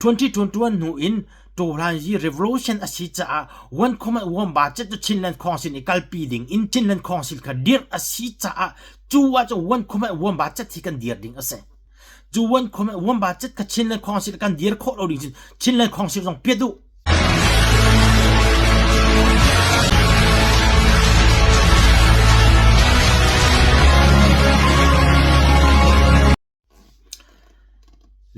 2021 hnu in Tawhlanzi Revolution a si caah One Common One Budget cu Chinland Council nih kalpi ding in Chinland Council kha dirh a si caah cu ah cun One Common One Budget hi kan dir ding a si. Cu One Common One Budget kha Chinland Council kan dir khawh lo ding cun Chinland Council zong piat u.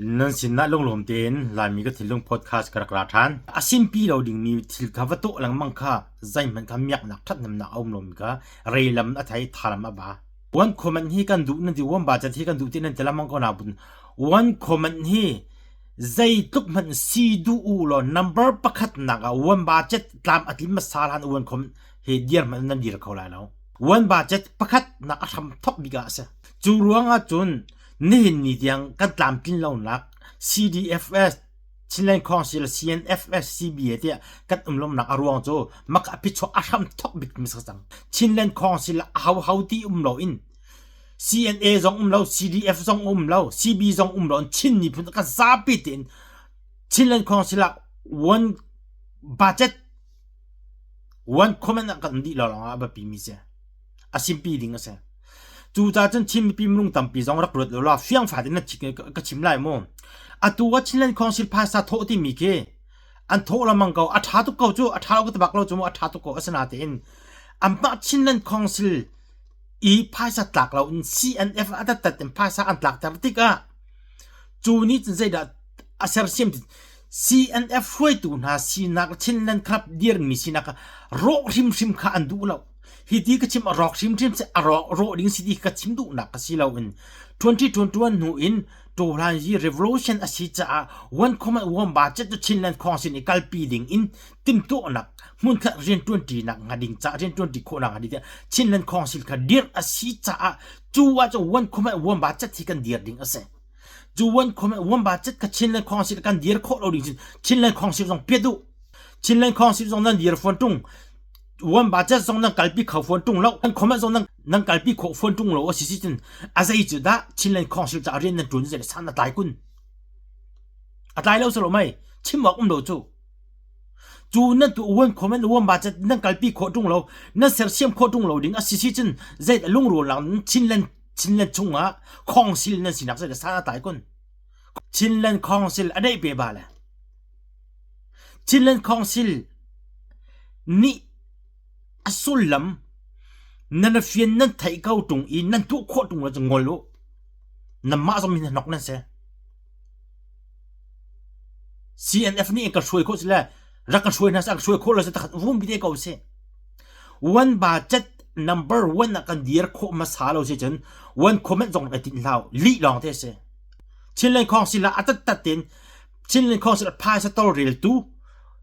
Nan sinah lunglawm tein Laimi ka thinlung podcast ka rak ra ṭhan. A simpi lo dingmi thil kha va tuah lengmang kha zeihmanh kha miaknak ṭhathnemnak a um lomi kha reilam a thei, thalam a ba. One comment hi kan duh nan ti, one budget hi kan duh ti nan ti lengmang ko na bun. One comment hi zeitluk hmanh si duh u law number pakhat nak ah one budget tlam a tlim hmasa hlan one comment he dir hmanh nan dir kho lai lo. One budget pakhat nak a hram thok bik ah a si. Cu ruangah cun nihin ni tiang kan tlamtlin lonak CDFS, Chinland Council, CNFS, CBA tiah kan um lonak a ruang cu mak a phichuak a hram thok bik mi si cang. Chinland Council ah hauhau ti um loin CNA zong um lo, CDF zong um lo, CB zong um lo in Chin miphun kan zapi tein Chinland Council ah one budget one comment ah kan um dih lawng ah a biapi mi si. A simpi ding a si. Cucaah cun Chin mipi minung tampi zong rak ruat ulaw fiangfai tein ka chim lai mu. Atu ah Chinland Council phaisa thawh timi khi an thawh lengmang ko. A ṭha tuk ko cu. A ṭha lo ka ti bak lo cu mu. A ṭha tuk ko. Asinain anmah Chinland Council i phaisa tlak lo in CNF a tattat in phaisa an tlakter tikah cu nih cun zeidah a sersiam ti CNF hruaitu hna sinak Chinland Club dirmi sinak rawh hrimhrim kha an duh lo. Hiti ka chim a rawk hrimhrim si a rawk rawh ding si ti ka chim duhnak ka si loin 2021 hnu in Tawhlanzi Revolution a si caah one common one budget cu Chinland Council nih kalpi ding in timhtuahnak hmunkhat rianṭuanṭinak hnga ding caah rianṭuanṭi khawhnak hnga ding tiah Chinland Council kha dirh a si caah cu ah cun one common one budget hi kan dir ding a si. Cu one common one budget kha Chinland Council kan dir khawh lo ding cun Chinland Council zong piat u. Chinland Council zong nan dir fawn ṭung. Uan budget zong nan kalpi kho fawn ṭung lo. Nan comment zong nan nan kalpi khawh fawn ṭung lo a si si cun a zei cu dah Chinland Council caah rian nan ṭuan zei san a tlai kun. A tlai lo salo mei chim awk um lo cu. Cu nan tu uan comment uan budget nan kalpi khawh ṭung lo nan sersiam khawh ṭung lo ding a si si cun zei lungrual lang Chinland Chinland chungah council nan sinak zei san a tlai kun. Chinland Council a deih pe ba le. Chinland Council nih a sullam nan fian nan theih ko ṭung i nan tuah khawh ṭung lo cu ngol u. Nanmah zong mi hnahnok nan si. CNF nih ka hruai khawh si le rak ka hruai hna seh, ka hruai khawh lo si takhat vum te ko sih. One budget number one ah kan dir khawh hmasa lo si cun one comment zong rak i tinh hlah u. Lih lawng te si. Chinland Council ah a tattat tein Chinland Council phaisa tawlreltu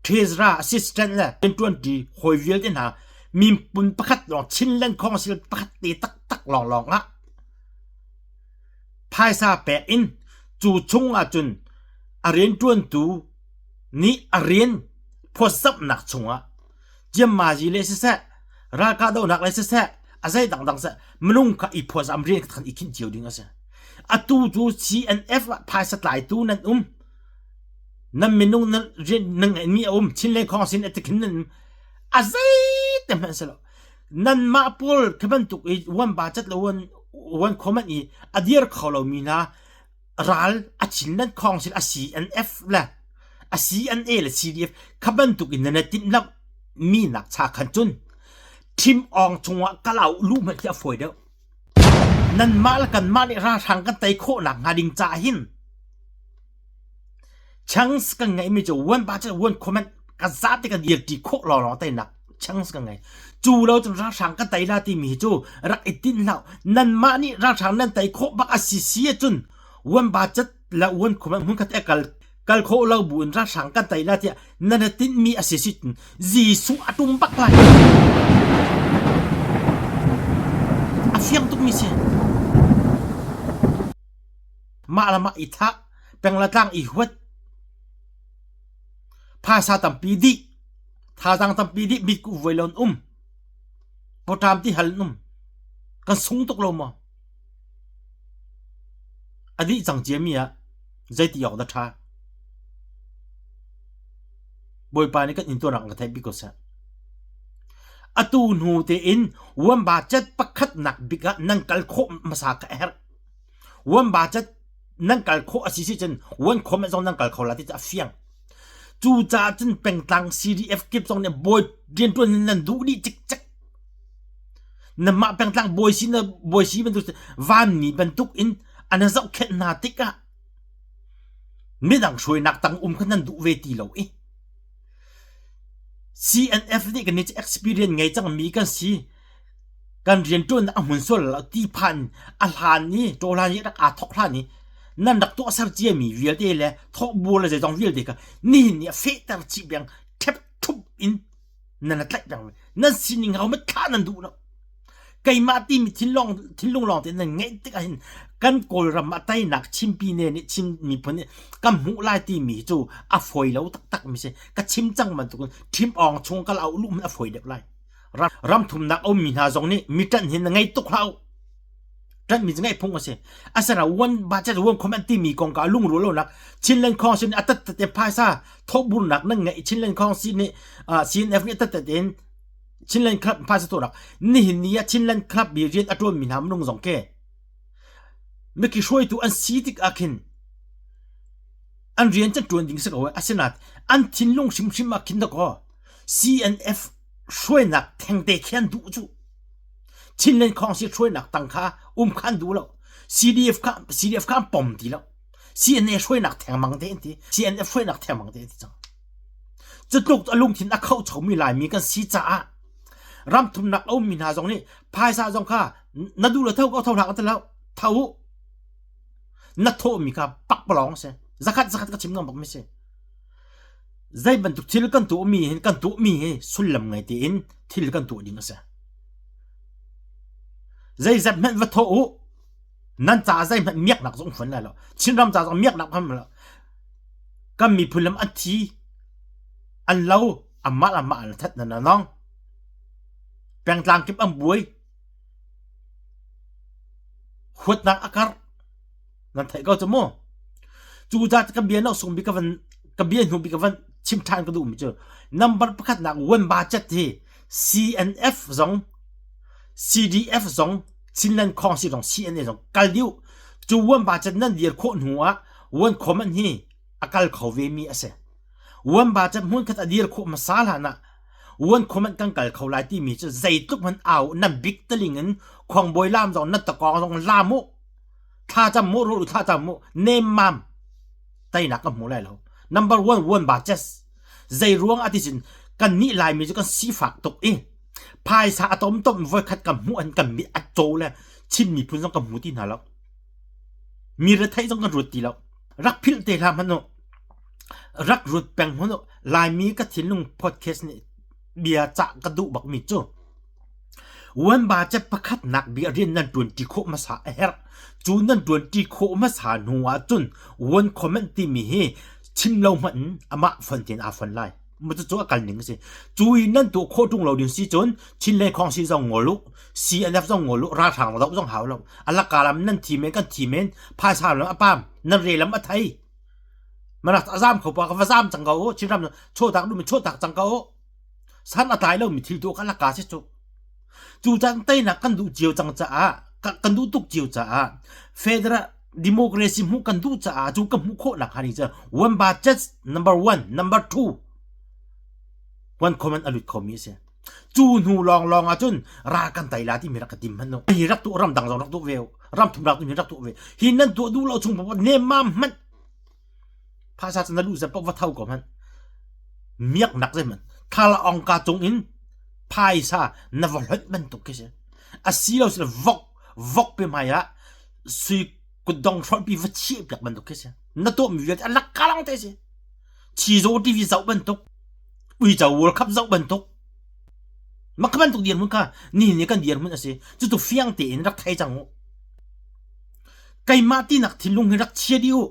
Treasurer assistant le rianṭuanṭi hawi vialte hna miphun pakhat lawng Chinland Council pakhat te taktak lawnglawng ah phaisa pek in cu chung ahcun a rianṭuantu nih a rian phawtzamhnak chungah ciammazi le siseh ralkah dohnak le siseh a zei dangdang seh minung kha i phawtzam rian khan i khinh cio ding a si. Atu cu CNF ah phaisa tlaitu nan um. Nan minung nan rian nan ngeihmi a um. Chinland Council a tikhin nan a zeite hmanh si lo. Nanmah pawl khi bantuk i one budget le one one comment i a dir kho lomi hna ral a Chinland Council a CNF le a CNA le CDF kha bantuk in nan timhlamh mi nak cha khan cun thim awng chungah kalau lu hmanh khi a fawi deuh. Nanmah le kanmah nih ralhrang kan tei khawhnak hnga ding caah hin chance kan ngeihmi cu one budget one comment kan zate kan dirṭi khawh lawnglawng teinak chance kan ngei. Cu lo cun ralhrang kan tei la timi hi cu rak i tinh hlah. Nanmah nih ralhrang nan tei khawh bak a si si ahcun one budget le one comment hmunkhat e kal kal khawh lo bu in ralhrang kan tei la tiah nan i tinhmi a si si Jesuh a tum bak lai. A fiang tukmi si. Mah le mah i thah, peng le tlang i huat, phaisa tampi dih, thazaang tampi dih, mitkuh vuai lo um, pawṭam ti hal in um. Kan sung tuk lo maw? A dih cang ciami ah zeiti awk dah ṭha? Bawipa nih kan intuarnak an ka theih bik ko seh. Atu hnu tein Wamba cat pakhatnak bik ah nan kal khawh hmasa ka herh. Wamba cat nan kal khawh a si si cun wan khawm zong nan kal kho la ti cu a fiang. Cucaah cun pengtlang CDF kip zong nih bawi rianṭuan in nan duh dih cikcek. Nanmah pengtlang bawi si na bawi si bantuk vanmi bantuk in an zohkhenh hna tikah midang hruainak tang um kha nan duh ve ti lo i CNF nih kan nih experience ngei cangmi kan si. Kan rianṭuannak a hmun sual lo ti phan a hlan i ṭawhlan i rak aa thawk hlan i nan rak tuahser ciami vialte le thawhbur le zeizong vialte kha nihin ni a fehter chih beng ṭhep ṭhup in nan tlaih peng ve. Nan sining ho thlah nan duh lo. Keimah timi thinlung thinlung lawng te nan ngeih tik ahhin kan Kawlram ah teinak Chinpi ne nih Chin miphun nih kan hmuh lai timi cu a fawi lo taktak mi si. Ka chim cang bantukin ṭhim awng chung kal au luh a fawi deuh lai. Ram thumnak a ummi hna zong nih mi ṭanh hin na ngei tuk hlah u. Ṭanhmi cu ngeih phung a si. Asinain one budget one comment timi kongkau lungrual lonak Chinland Council nih a tattat in phaisa thawhburnak nan ngeih Chinland Council nih CNF nih a tattat in Chinland Club phaisa tuahnak nihin ni ah Chinland Club i rian a ṭuanmi hna minung zong khi mikhi hruaitu an si tik ah khin an rian can ṭuan ding si ko asinain an thinlung hrimhrim ah khin dakaw CNF hruainak thengte khi an duh cu. Chinland Council hruainak tang kha um kha an duh lo. CDF kha CDF kha an pom ti lo. CNA hruainak thengmang te an ti. CNF hruainak thengmang te an ti cang. Cutluk a lungthin a khohchomi Laimi kan si caah ram thumnak a ummi hna zong nih phaisa zong kha na duh lo tho ko tho hlah kan ti lo. Tho u. Na thawhmi kha pakpalawng a si. Zakhat zakhat ka chim ngam bak mi si. Zei bantuk thil kan tuahmi hin kan tuahmi hi sullam ngei tein thil kan tuah ding a si. Zeizat hmanh va thawh u, nan caah zeihmanh miaknak zong um fawn lai lo. Chinram ca zong miaknak hman lo. Kan miphun lam an thi, an lo, anmah le anmah an that nan nong. Pengtlang kip an buai. Huatnak a karh. Nan theih ko cu mu. Cu ca ka bia no sung bi ka van ka bia hnu bi ka van chim ṭhan ka duhmi cu number pakhat nak one budget hi CNF zong CDF zong Chinland Council zong CNA zong kal dih cu one budget nan dir khawh hnu ah one common hi a kal kho ve mi a si. One budget hmun khat a dir khawh hmasa hlan ah one common kan kal kho lai timi cu zeitluk hmanh au nan bik taling in khuangbawi lam zong nan takawng zong lam u Thlacam mu rul thlacam mu nemmam teinak ka hmu lai lo. Number one one ba chess. Zei ruang ah ti cun kan nih Laimi cu kan sifak tuk i phaisa a tom tom voikhat kan hmuh an kan mit a caw le Chin miphun zong kan hmu ti hna lo. Mi retheih zong kan ruat ti lo. Rak philh te hlah hmanh u. Rak ruat peng hmanh u. Laimi ka thinlung podcast nih bia cah ka duh bakmi cu Uanbacat pakhatnak bik rian nan ṭuanṭi khawh hmasa a herh. Cu nan ṭuanṭi khawh hmasa hnu ahcun uan comment timi hi chim lo hmanh in amah fon tein aa fon lai. Cucu a kal ning a si. Cu i nan tuah khawh ṭung lo ding si cun Chinland Council zong ngol u, CNF zong ngol u, ralhrang doh zong hau lo. A laka lam nan thi men kan thi men, phaisa lam a pam, nan re lam a thei. Manak a zaam kho pa ka va zaam cang ko u, Chinram chuahtak duhmi chuahtak cang ko u. San a tlai lomi thil tu kha laka si cu. Cu caan teinak kan duh cio cang caah kan duh tuk cio caah federal democracy hmuh kan duh caah cu ka hmuh khawh nak hani cu one budget number one number two one common a lut khomi a si. Cu hnu lawnglawng ahcun ral kan tei la timi rak ka tim hmanh u. Hi rak tuah ramdang zong rak tuah ve u. Ram thum rak tu rak tuah ve. Hi nan tuah duh lo chung nemmam hmanh Phaisa cu na luh zat paoh va tho ko hmanh. Miaknak zeihmanh thal ongka cung in phaisa na va hlonh bantuk khi si. A si lo si vok vok pe hmai ah sui kutdong hrolhpi va chiah piak bantuk khi si. Na tuahmi vialte a lak lawng te si. Chizaw TV zoh bantuk, uico World Cup zoh bantuk. Mah kha bantuk dirhmun kha nihin ni kan dirhmun a si. Cucu fiang tein rak thei cang u. Keimah tinak thinlung hi rak chia dih u.